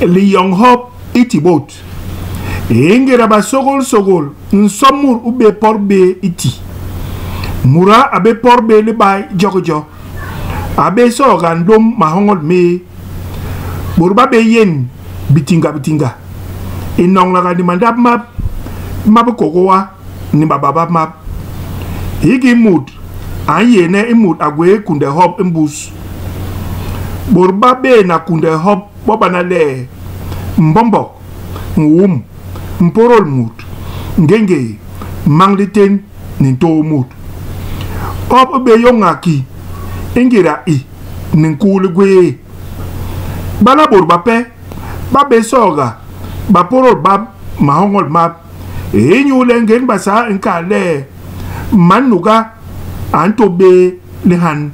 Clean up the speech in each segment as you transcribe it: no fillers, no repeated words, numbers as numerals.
Liyoñ hop i ti bôt. I ngéda basôgôlsôgôl, nso mut u bé pot bé i ti. Muda a bé pot bé libay jo ki jo. A bé sooga nlôm mahoñol méé. Bôt ba bé yén bitinga bitinga, inoñnaga ni mandap map ma bikôkôa ni mababa map. Hiki mut a nyééne i mut a gwé kunde hop i mbus. Bôt ba bééna kunde hop bo bana le, mbombok, nwum, mpôdôl mut, ngéngé, mañ litén ni ntôô mut. Hop u bé yôña ki i ngéda i ni nkuu ligwéé. Bana bôt bape ba bé sooga bapôdôl bap mahoñol map inyule ngén Basaa i nkal le man nuga a ntôp bé lihan.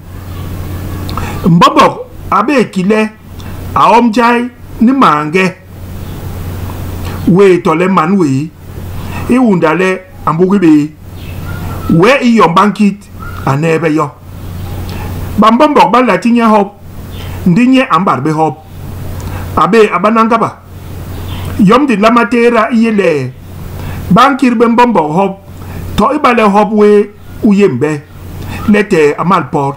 Mbombok a bé ki le a ôm jai ni maange wéé tole man wéé i unda le a mbugi bé, wee i yom ba nkit a neebe yo. Bambombok ba nla ti nye hop, ndi nye a mbat bé hop. A bé a bana ngaba. Yom di nlama tééda i yé le, ba nkit bé mbombok hop to ibale hop wé u yé mbe, letee a mal pot.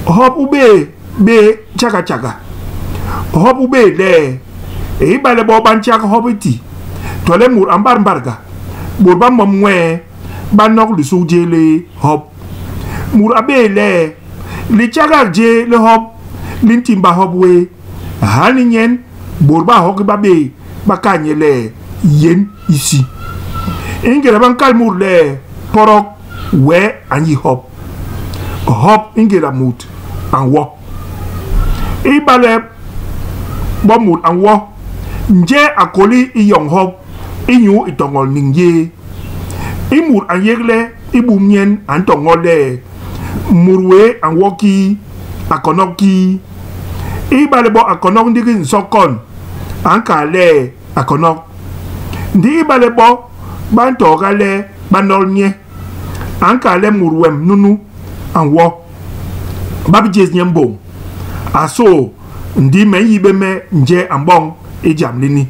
Hop u bé bé tjaga tjaga. Hop u bé le, ibale bo ba ntjak hop i ti, tole mut a mbat mbadga, bôt ba mom nwee, ba nok lisuk jé li hop. Mut a bé le, litjagak jé li hop li ntiimba hop wé. Ha ni nyen bôt bahogi ba bé ba kal nye le, Yén isi. I ngéda ba nkal mut le, Podok, wee a nyi hop. Hop i ngéda mut a nwo. Ibale bo mut a nwo, njee a kôli i yoñ hop inyu i toñol niñ yé? I mut a nyégle i bum nyen a ntoñol le mut wé a nwo kii, a konok kii. Ibale bo a konok ndigi nso kon, a nkal le a konok. Ndi ibale bo ba ntooga le ba nol nye, a nkal le mut wem nunu a nwo, ba bi jés nye mbôñ, a sôô, ndi me nyi bé me njee a mboñ i jam lini.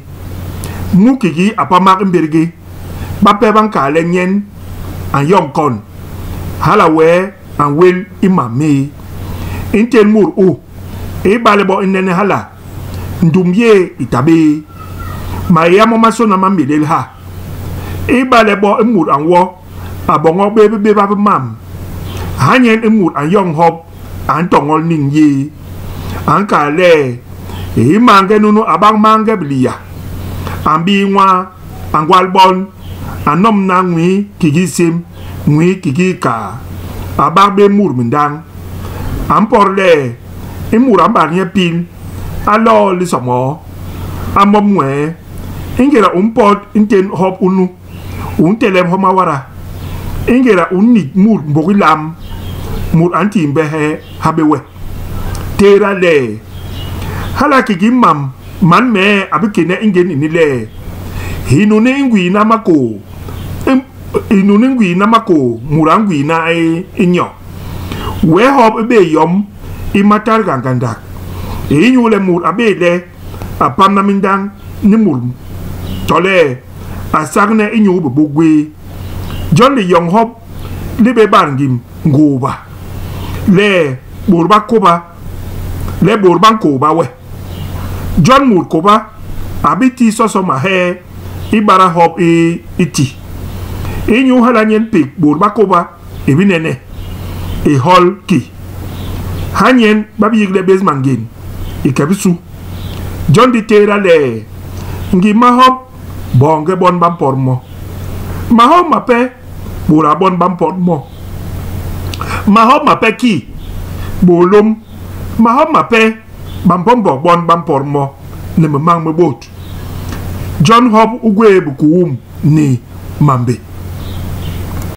Mu kiki a pamak i mbédgé, bape ba nkal le nyen a nyoñ kon, hala wee a ngwel i mam mé. I ntén mut u, ibale bo i nene hala, ndumb yé i ta bé. Maéya momasôna ma mélél ha. Ibale bo i mut a nwo, a boñok bé bibéba bi mam, ha nyen i mut a nyoñ hop a ntoñol niñ yé. A nkal le, I mañge nunu a bak mañge biliya. A mbii nwaa, a ngwal bon, a nomna nwii kiki sém, nwii kiki kaa, a bak bé mut mindañ. A mpot le, I mut a mbat nye pil, a loo lisoñgol, a mom nwee. I ngéda u mpot ntén hop unu, u ntelep homa wada. I ngéda u nit mut mbok ilam, mut a ntimbhe ha bé we. Tééda le, hala kiki mam man mee a bi kéne i ngén ini le, Hinuni i ngwiina makôô, hinuni ngwiina makôô, mut a ngwiina i nyo. Wee hop i bé yom i matarga ngandak, inyule mut a bé le a pamna mindañ ni mut tole a sagne inyu bibuk gwé. Jon liyoñ hop li bé bat ngim ngôôba le bôt ba kôba le bôt ba nkôôba we. Jon mut kôba a bi ti soso mahee i bada hop i i ti. Inyu hala nyen pék bôt ba kôba i bi nene, i hol ki. Ha nyen ba bi yigle bés mangén i ke bisu. Jon di tééda le ngim mahop boñge bon ba mpot mo. Mahop mape bôda bon ba mpot mo. Mahop mape ki, bôlôm. Mahop mape, bambombok bon ba mpot mo ni mimañ mi bôt. Jon hop u gwé bikuum ni mambe.